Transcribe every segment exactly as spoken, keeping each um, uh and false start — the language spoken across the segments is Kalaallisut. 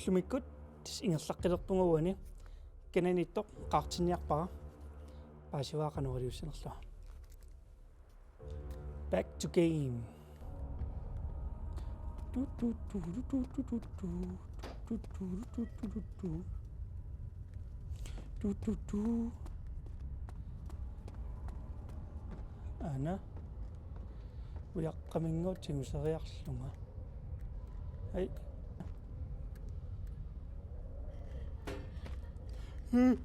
Ullumikkut ingerlaqqilerpunga uani. Kananiittoq qaartinniarpara. Paasivara qanoq iliussanerlunga. Back to game. Tu, tu, tu. Tu, tu, tu. Aana. Ujaqqaminnguaq tiguseriarlunga. Ai. Uu,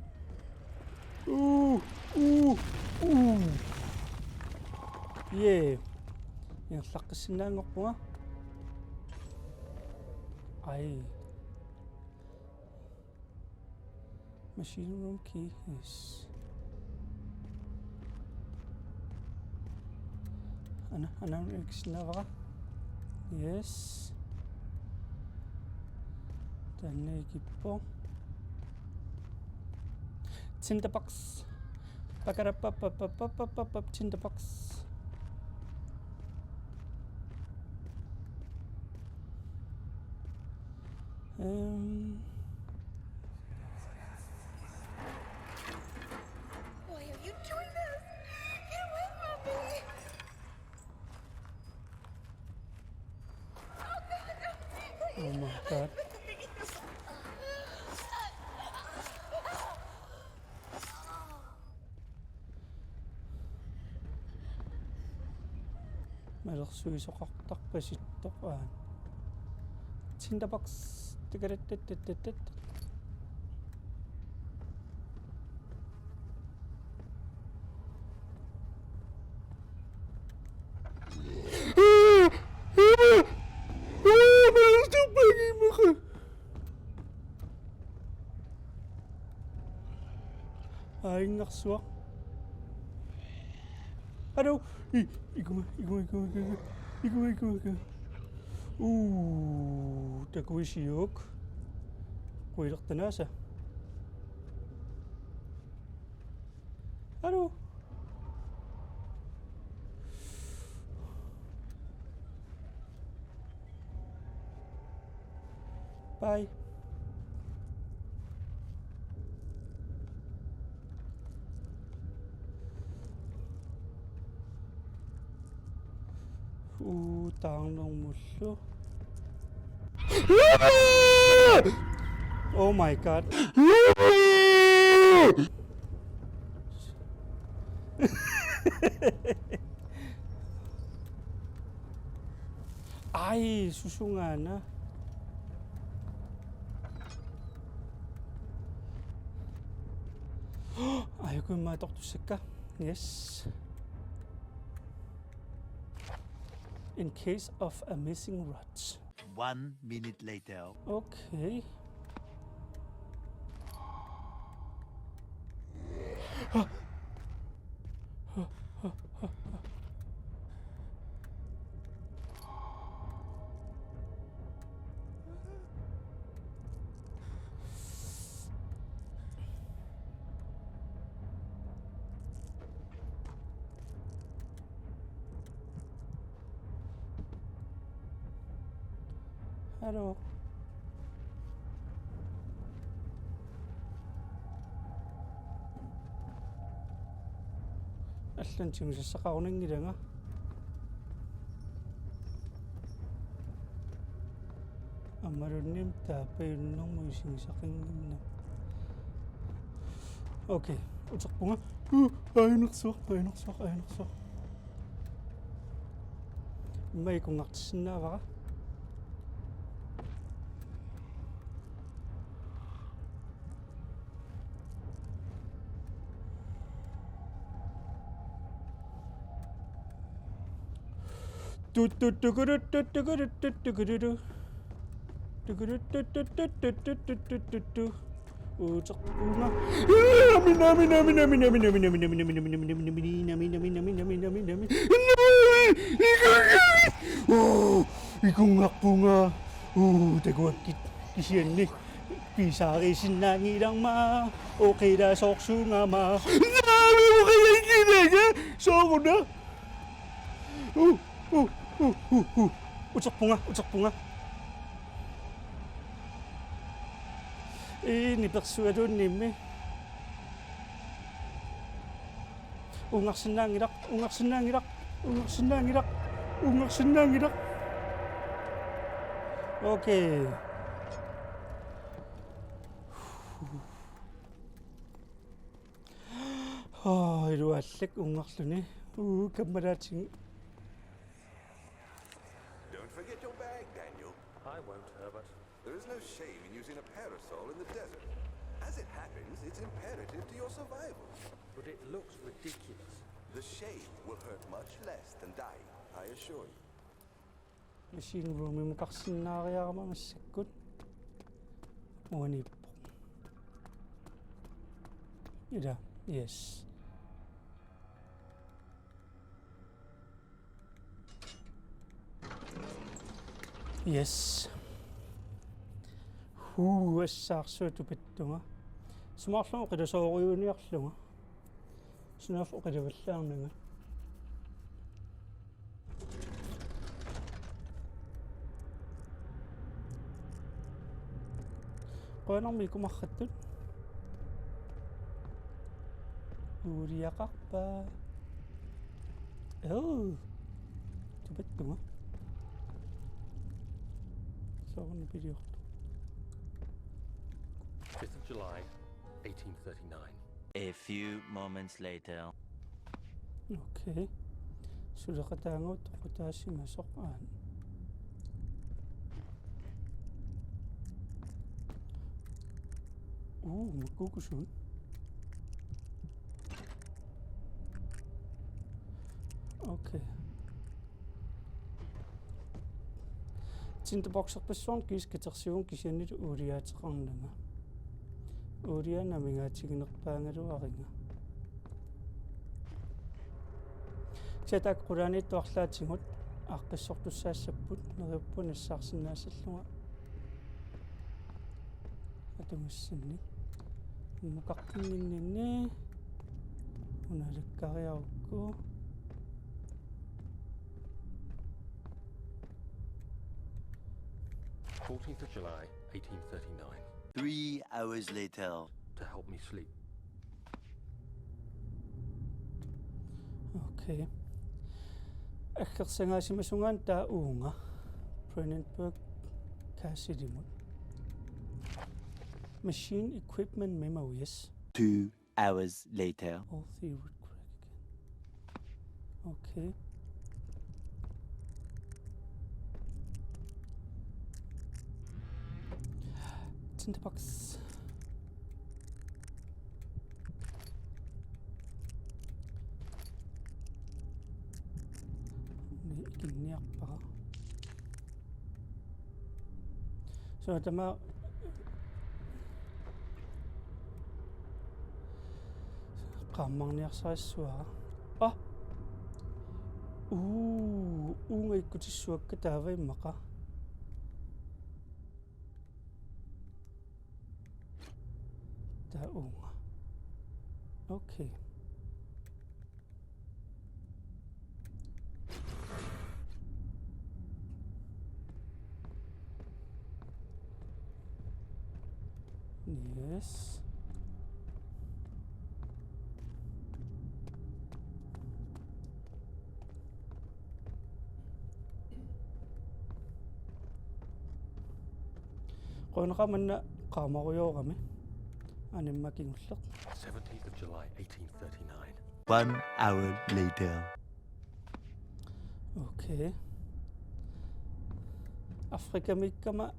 uu, uu. Jee. Ingerlaqqissinnaanngorpunga. Ai. Machine room key, yes. Aana, aana, iksinnaavara. Yes. Taanna ikippoq. Tinderbox. Pakarappappappappappap, tinderbox. Øhm. Why are you doing this? Get away from me! Oh my God. Malersuisoqartarpasittoq aana. Tinderbox. Tikarattattattatat. Aajunngitsoq. Hallo. I, ikunga, ikunga, ikunga, ikunga. Ikunga, ikunga, ikunga. Uu, takuisiuk. Quilertanaasa. Hallo. Bye. Uu, taarnermullu. Oh my God. Ai, susungaana. Ai, kun mä tortussakka. Yes. In case of a missing rod. One minute later. Okay. Hallo. Allanut tigusassaqarunanngilanga. Aammalunnim taapajunnermut isigisaqannginnama. Okay, uterpunga. Uh, aajunngitsoq, aajunngitsoq, aajunngitsoq. Immaqa ikungartissinnaavara. Tuttutukuru, tuttukuru, tuttukuru. Tukuru, tuttutukuru, tuttukuru. Uterpunga. Nami, nami, nami. Uu, ikungarpunga. Uu, takuakkit. Kisianni. Pisaarisinnaanngilarma. Oqilaasoorsuugama. Nami, oqilaasoorsuugama. Sooruna. Uu, uu, uu, uu, uu. Uterpunga, uterpunga. Ii, nipersualuunniimmi. Ungarsinnaanngilaq, ungarsinnaanngilaq, ungarsinnaanngilaq, ungarsinnaanngilaq. Okay. Oh, iluaallak ungarluni. Uu, kammalaatigut. Don't forget your bag, Daniel. I won't, Herbert. There is no shame in using a parasol in the desert. As it happens, it's imperative to your survival. But it looks ridiculous. The shame will hurt much less than dying, I assure you. Machine room-imukarsinnaariarama massakkut. Uaniippoq. Ila, yes. Yes. Huu, assaarsuaq tupattunga. Sumaarlugu qilasooriuniarlunga. Sunaaffa oqilavallaarnanga. Qujanarmi ikumarrattut. Uuliaqarpa. Oh. Tupattunga. Soorunami piliortoq. Fifth of July, eighteen thirty-nine. A few moments later. Okay. Suleqataanngooq toqutaasimasoq aana. Uu, makkuukkusuut. Okay. Tinderboxerpassuarnik kiisa katersivunga kisiannili uuliaateqarnanga. Uuliaanut amigaatiginerpaagaluarunga. Kisianni taakku qulaaniittut arlaatigut aaqqissortussaassapput, neriuppunga nassaarsinnaassallugu. Atugassannik. Immukaqqinninninni. Una alikkariarukku. Fourteenth of July, eighteen thirty-nine. Three hours later. To help me sleep. Okay. Aggersagaasimasunga taava uunga. Brandenburg Castlemut. Machine equipment memo, yes. Two hours later. All the wood crack again. Okay. Tinderbox. Ni ikinniarpara. So tama qaammarniarsarissavara. Ah! Uu, uunga ikkutissuakka taava immaqa. Taava uunga. Okay. Yes. Qujanaq manna qaamarujoorami. Animma kingulleq. Seventeenth of July, eighteen thirty-nine. One hour later. Okay. Afrikamiikkama,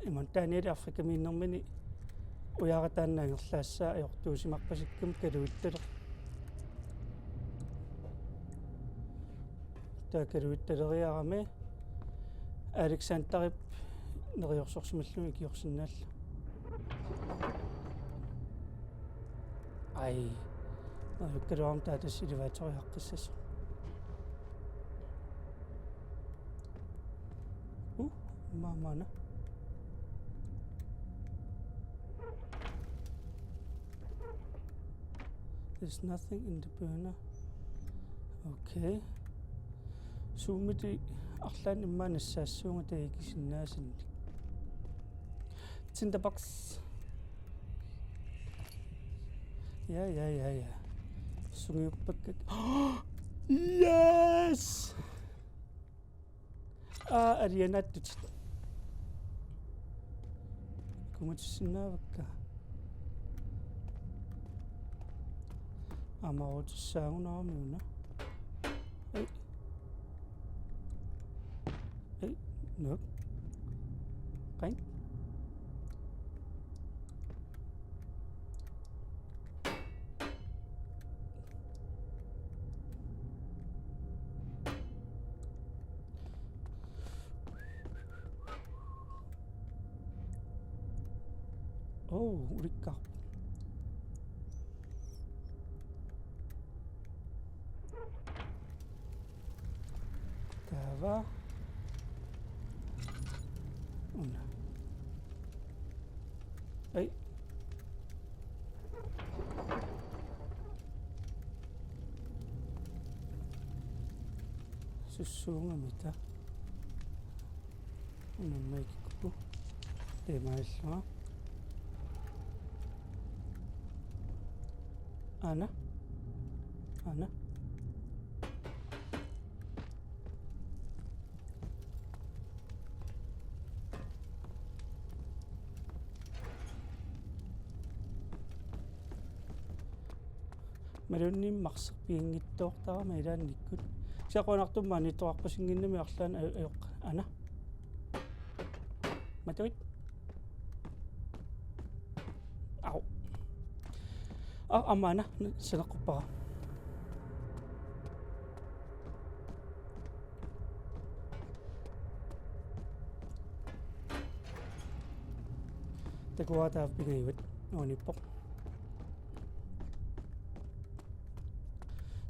imaluunniit Daniel Afrikamiinnermini ujaaraq taanna angerlaassaaq ajortuusimarpasikkama kaluittaleq. Taava kaluittaleriarami Alexanderip neriorsorsimalluni ikiorsinnaallugu. Ai, neriukkaluarami taava tassa elevatori aaqqissasoq. Uh, maamana. There's nothing in the burner. Okay. Suummita arlaannik immaqa nassaassuunga taava ikisinnaasannik. Tinderbox. Ja, ja, ja, ja. Sungiuppakka. Yes! Aa, alianaattutit. Kumatissinnaavakka. Amarutissaagunarami una. Ei. Ei, nuuk. Qai. Oo, ulikkaarpoq. Taava. Una. Ei. Sussuungamita. Unammaikikku. Teemaallua. Ana. Ana. Malunnarpoq marserpianngitsoortarama ilaannikkut. Saqqunartumik maaniittoqarpusinnginnami arlaannik ajoq. Ana. Matuit. Au. Au, aamma una, sanaqqorpara. Takuara taava pingajuat, nuanippoq.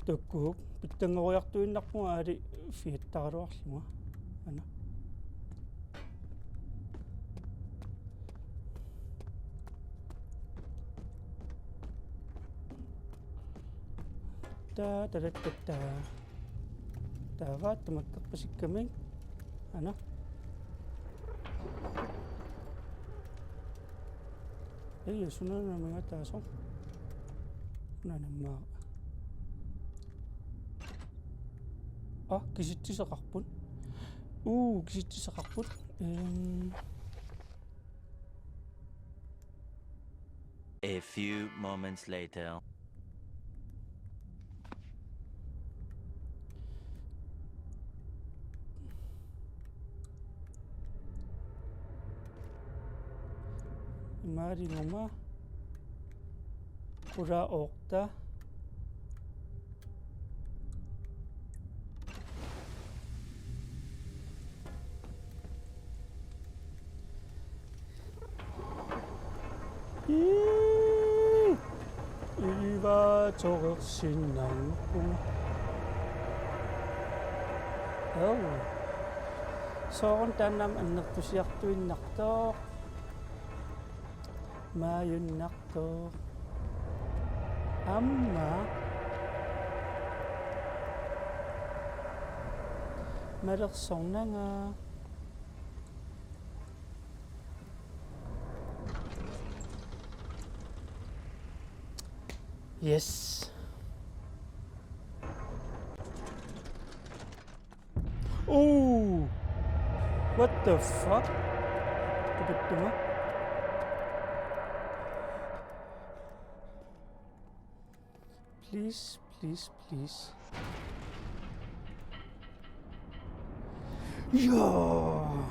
Takuuk, pitsanngoriartuinnarpunga aali fiattaraluarlunga. Ana. Ta, ta, ta, ta, ta. Taava tamakkerpasikkamik. Ana. Ei, suna nammineq taasoq. Una namma. Aa, kisitsiseqarput. Uu, kisitsiseqarput. Ehm. A few moments later. Imaalinnguama qulaa oorta. Ii, iva toqersinnarpu. Au. Soorunami taanna annertusiartuinnartoq. Maajunnartoq. Aamma. Malersornanga. Yes. Ooh! What the fuck? Tupittuma. Please, please, please. Joo!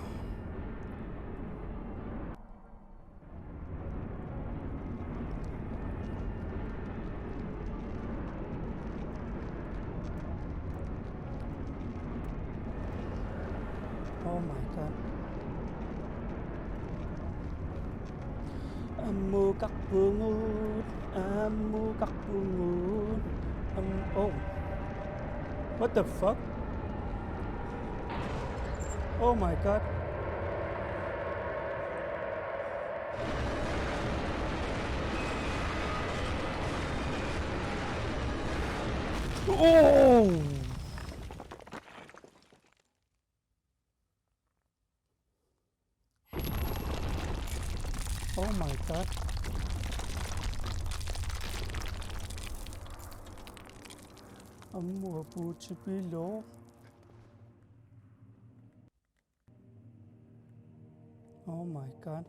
Oh my God. Ammukaqpungut, ammukaqpungut. Am-, oh. What the fuck? Oh my God. Oh! Oh my God. Ammut puutsipiloq. Oh my god.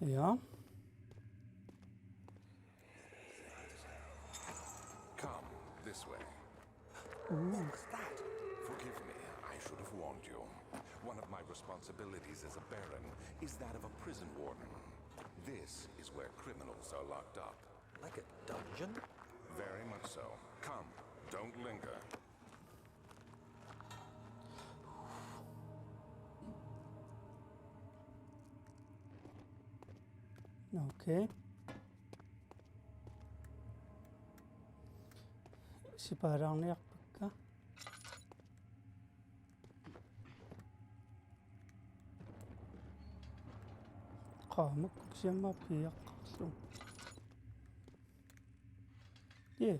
Ja. Come, this way. Ooh. What was that? Forgive me, I should have warned you. One of my responsibilities as a baron is that of a prison warden. This is where criminals are locked up. Like a dungeon? Very much so. Come, don't linger. Okay. Sipaalaarniarpakka. Qaammakkut siammaa piiaqqaarlugu. Ee.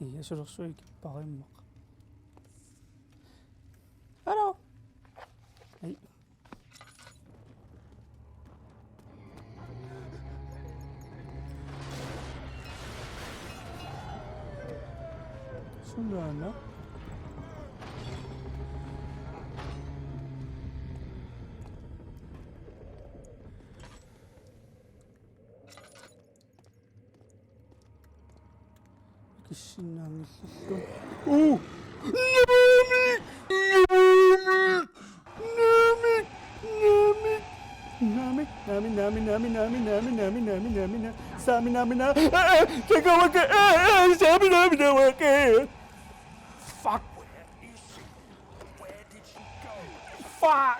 Ia, sulersuit kipparimmaq. Hallo. Ai. Sunaana. Kissinnaanngillugu. Uu! Naamik! Naamik! Naamik! Naamik! Naamik! Naamik! Naamik! Naamik! Naamik! Naamik! Naamik! Naamik! Naamik! Saami naamik naa-, aa, aa, takavake, aa, aa, saami naamik takavake. Fuck! Where is she? Where did she go? Fuck!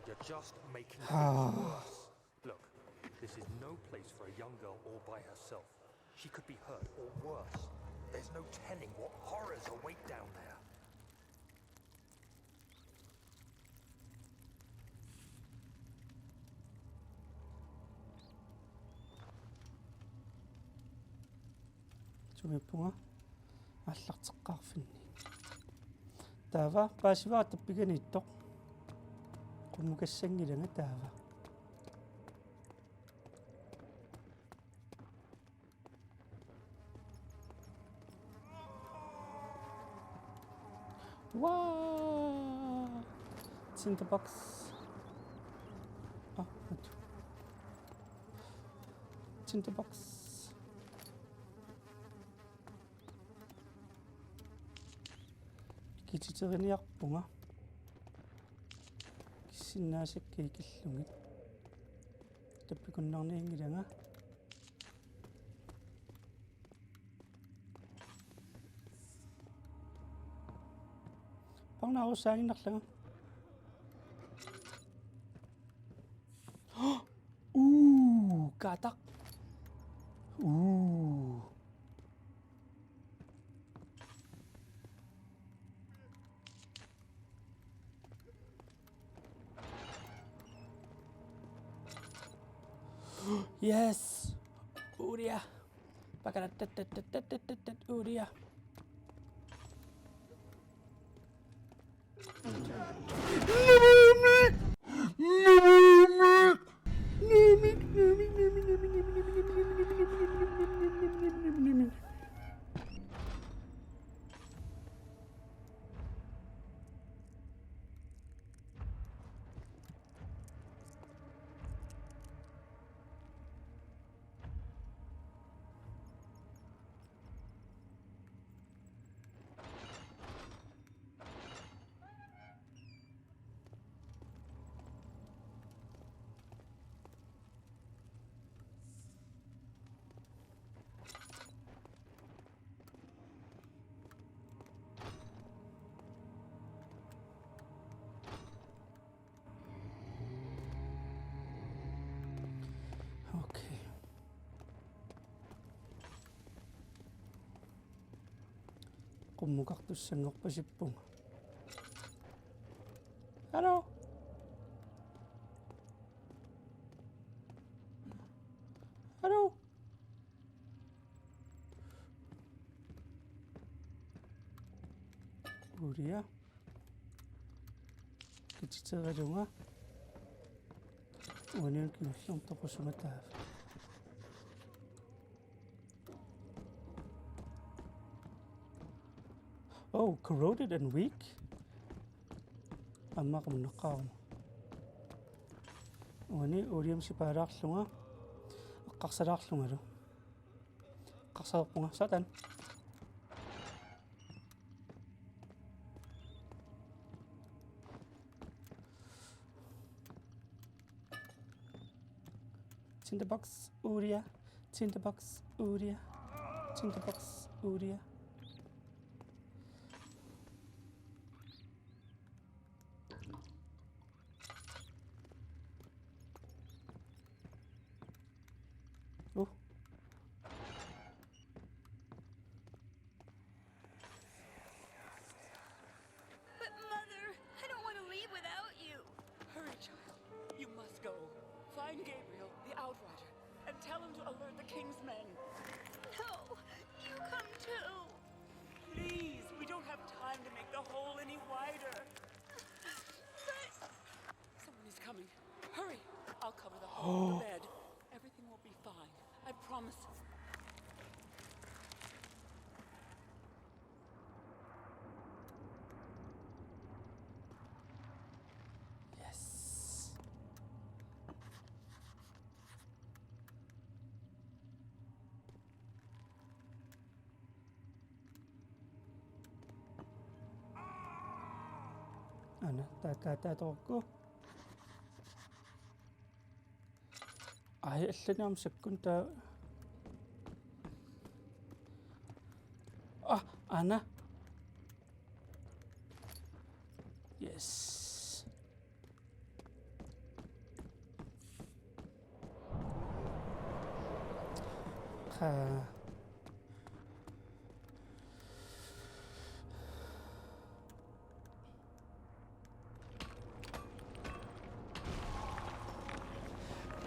You're just making things worse. Look, this is no place for a young girl all by herself. She could be hurt or worse. There's no telling what horrors await down there. Sumiippunga aallarteqqaarfinni. Taava paasivara tappiganiittoq. Qummukassanngilanga taava. Wow! Tinderbox. Ah, wait. Tinderbox. Ikititeriniarpunga. Kissinnaasakka ikillugit. Tappikunnarnianngilanga. Parnaarussaaginnarlanga. Uu, kaataq. Uu. Yes. Uria. Pakarattattattattattattatat, uria. Okay. Qummukartussanngorpasippunga. Hallo? Hallo? Ja. Kititseralunga. Uaniun kingullermi toqusumataava. Oh, corroded and weak. Aamma qamunnaqqaaruma. Uani uuliam sipaalaarlunga. Eqqarsalaarlungalu. Eqqarsarpunga. Satan. Tinderbox, uulia. Tinderbox, uulia. Tinderbox, uulia. Oh. But Mother, I don't want to leave without you. Hurry, child. You must go. Find Gabriel, the Outrider, and tell him to alert the King's men. No, you come too. Please, we don't have time to make the hole any wider. But someone is coming. Hurry. I'll cover the hole with the bed. Everything will be fine. I promise. Yes. Aana, taakku, taakku. Ai, allani aamma sakkunik taa-. Ah, aana. Yes. Haa.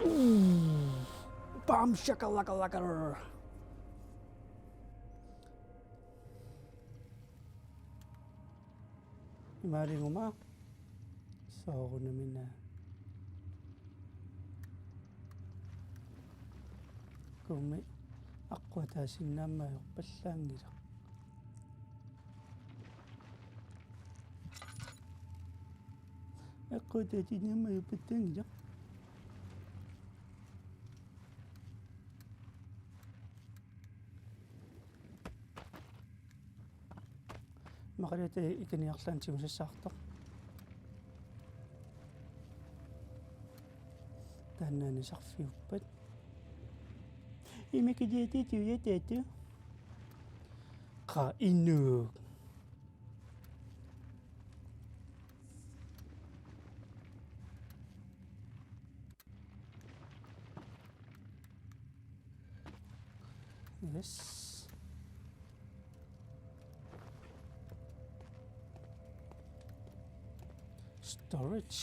Ooh. Bam shakalaka laka. Imaaliguma soorunami. Kumi aqqutaasinnaammat ajorpallaanngilaq. Aqqutaasinnaammat ajorpallaanngilaq. Maqaliata ikiniarlaan tigusassaartoq. Taannaani sarfiuppat. Imikiliatitu jatatu. Qa inuk. Yes. Storage.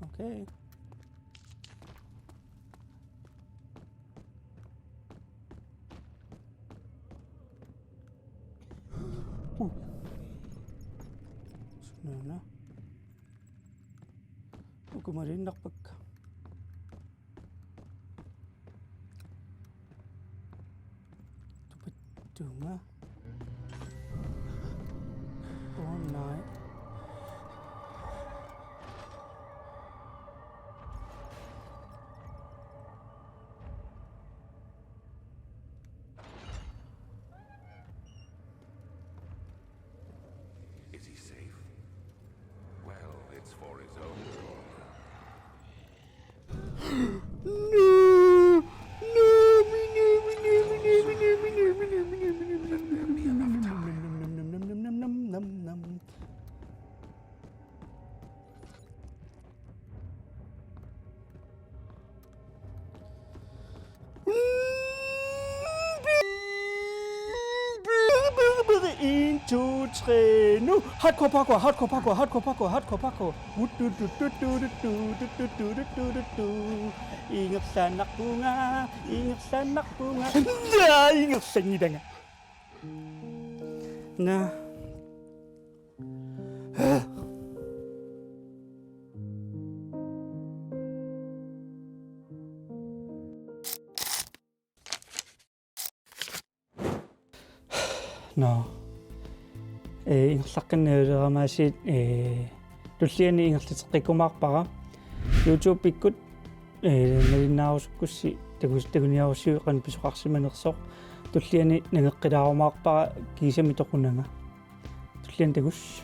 Okay. Ooh. Sunaana. Uku maliinnarpakka. Tupattuunga. Oh, nej. Is he safe? Well, it's for his own good. No! No! Let there be enough time. En, to, tre, nu. Hardcore parkour, hardcore parkour, hardcore parkour, hardcore parkour. Ingerlaannarpunga, ingerlaannarpunga. Naa, ingerlanngilanga. Naa. Nå. Ee, ingerlaqqinnaaleramaassiit, ee, tulliani ingerlateqqikkumaarpara. YouTube-ikkut, ee, nalinnaarusukkussi takus-, takuniarussiuk qanoq pisoqarsimanersoq. Tulliani nangeqqilaarumaarpara kiisami toqunanga. Tulliani takuss.